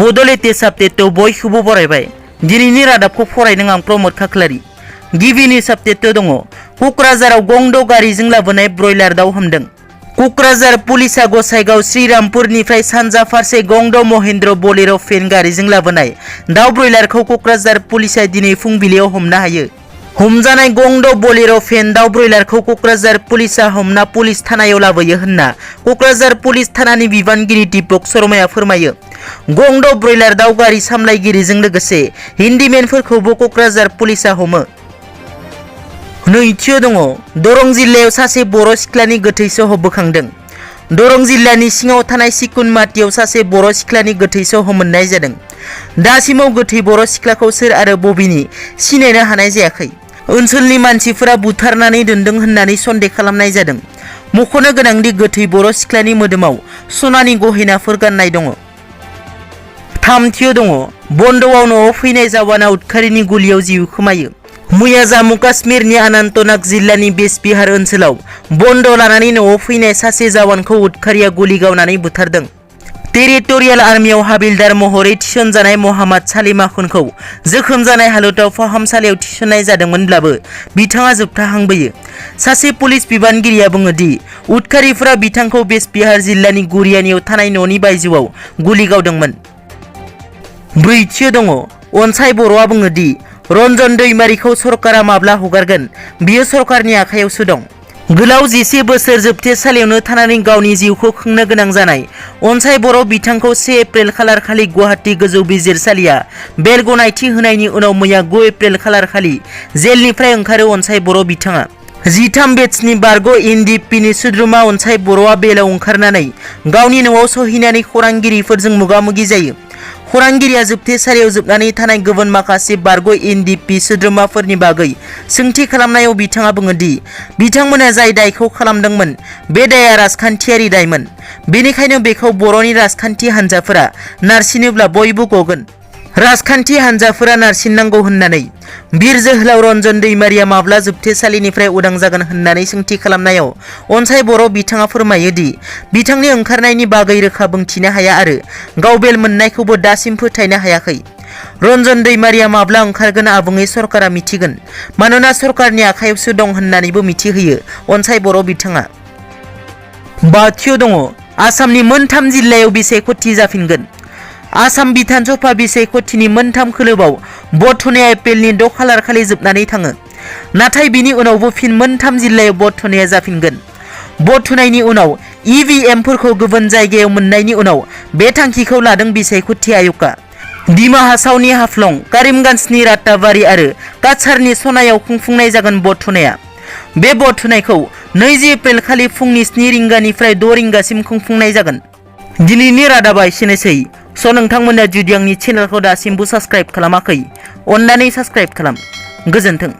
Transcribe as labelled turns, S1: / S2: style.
S1: बड' लेटेस्ट आपडेटआव बयखौबो बरायबाय। दिनैनि रादाबखौ फरायदों आं प्रमद खाख्लारि। गिबि आपडेटआव दङ क'क्राझाराव गंद' गारिजों लाबोनाय ब्रयलार दाउ हमदों। क'क्राझार पुलिसा गसाइगाव श्रीरामपुरनिफ्राय सानजा फारसे गंद' महेन्द्र बलेर' फेन गारिजों लाबोनाय दाउ ब्रयलारखौ क'क्राझार पुलिसा दिनै फुंबिलियाव हमनो हायो। हमजानाय गंद' बलेर' फेन दाउ ब्रयलारखौ क'क्राझार पुलिसा हमना पुलिस थानायाव लाबोयो होनना क'क्राझार पुलिस थानानि बिबानगिरि दीपक शर्माया फोरमायो। गंद' ब्रयलार दाउ गारि सामलायगिरिजों लोगोसे हिन्दिमेनफोरखौबो क'क्राझार पुलिसा हमो। नैथियाव दङ दरं जिल्लायाव सासे बर' सिख्लानि गोथै सह बोखांदों। दरं जिल्लानि सिङाव थानाय सिकुनमाटियाव सासे बर' सिख्लानि गोथै सह मोननाय जादों। दासिमाव गोथै बर' सिख्लाखौ सोर आरो बबेनि सिनायनो हानाय जायाखै। ओनसोलनि मानसिफोरा बुथारनानै दोनदों होननानै सन्देह खालामनाय जादों। मख'नो गोनांदि गोथै बर' सिख्लानि मोदोमाव सनानि गहेनाफोर गाननाय दङ। थामथियाव दङ बन्द'आव न'आव फैनाय जवाना उदखारिनि गुलियाव जिउ खोमायो। मैया जम्मू काश्मीरनि अनन्तनाग जिल्लानि बेजबिहार ओनसोलाव बन्द' लानानै न'आव फैनाय सासे जवानखौ उदखारिया गुलि गावनानै बुथारदों। टेरिटरियेल आर्मियाव हाबिलदार महरै थिसनजानाय मोहम्मद सालिम आखुनखौ जोखोम जानाय हालोदाव फाहामसालियाव थिसननाय जादोंमोनब्लाबो बिथाङा जोबथाहांबोयो। सासे पुलिस बिबानगिरिया बुङो दि उदखारिफोरा बिथांखौ बेजबिहार जिल्लानि गुरियानियाव थानाय न'नि बायजोआव गुलि गावदोंमोन। ब्रैथियाव दङ अनसाय बर'आ बुङो दि रन्जन दैमारिखौ सरकारा माब्ला हगारगोन बियो सरकारनि आखायावसो दं। गोलाव 10 बोसोर जोबथेसालियावनो थानानै गावनि जिउखौ खुंनो गोनां जानाय अनसाय बर' बिथांखौ 1 एप्रिल खालार खालि गुवाहाटी गोजौ बिजिरसालिया बेल गनायथि होनायनि उनाव मैया 9 एप्रिल खालार खालि जेलनिफ्राय ओंखारो अनसाय बर' बिथाङा। 13 बेट्सनि बारग' एनडिएफबिनि सोद्रोमा अनसाय बर'आ बेलाव ओंखारनानै गावनि न'आव सहैनानै खौरांगिरिफोरजों मोगा-मोगि जायो। खौरांगिरिया जोबथेसालियाव जोबनानै थानाय गुबुन माखासे बारग' एनडिएफबि सोद्रोमाफोरनि बागै सोंथि खालामनायाव बिथाङा बुङो दि बिथांमोना जाय दायखौ खालामदोंमोन बे दायआ राजखान्थियारि दायमोन। बेनिखायनो बेखौ बर'नि राजखान्थि हान्जाफोरा नारसिनोब्ला बयबो गगोन। राजखान्थि हान्जाफोरा नारसिननांगौ होननानै बिर जोहोलाव रन्जन दैमारिया माब्ला जोबथेसालिनिफ्राय उदां जागोन होननानै सोंथि खालामनायाव अनसाय बर' बिथाङा फोरमायो दि बिथांनि ओंखारनायनि बागै रोखा बुंथिनो हाया आरो गाव बेल मोननायखौबो दासिम फोथायनो हायाखै। रन्जन दैमारिया माब्ला ओंखारगोन आबुङै सरकारा मिथिगोन, मानोना सरकारनि आखायावसो दं होननानैबो मिथिहोयो अनसाय बर' बिथाङा। बाथियाव दङ आसामनि मोनथाम जिल्लायाव बिसायख'थि जाफिनगोन। आसाम बिधानसभा बिसायख'थिनि मोनथाम खोलोबाव भट होनाया एप्रिलनि 6 खालार खालि जोबनानै थाङो। नाथाय बिनि उनावबो फिन मोनथाम जिल्लायाव भट होनाया जाफिनगोन। भट होनायनि उनाव इभिएमफोरखौ गुबुन जायगायाव मोननायनि उनाव बे थांखिखौ लादों बिसायख'थि आय'गआ। दिमा हासावनि हाफ्लं, करिमगन्जनि राताबारि आरो काछारनि सनायाव खुंफुंनाय जागोन भट होनाया। बे भट होनायखौ 20 एप्रिल खालि फुंनि 7 रिंगानिफ्राय 6 रिंगासिम खुंफुंनाय जागोन। दिनैनि रादाबा एसेनोसै। नोंथांमोना जुदि आंनि चेनेलखौ दासिमबो साबस्क्राइब खालामाखै, अन्नानै साबस्क्राइब खालाम। गोजोन्थों।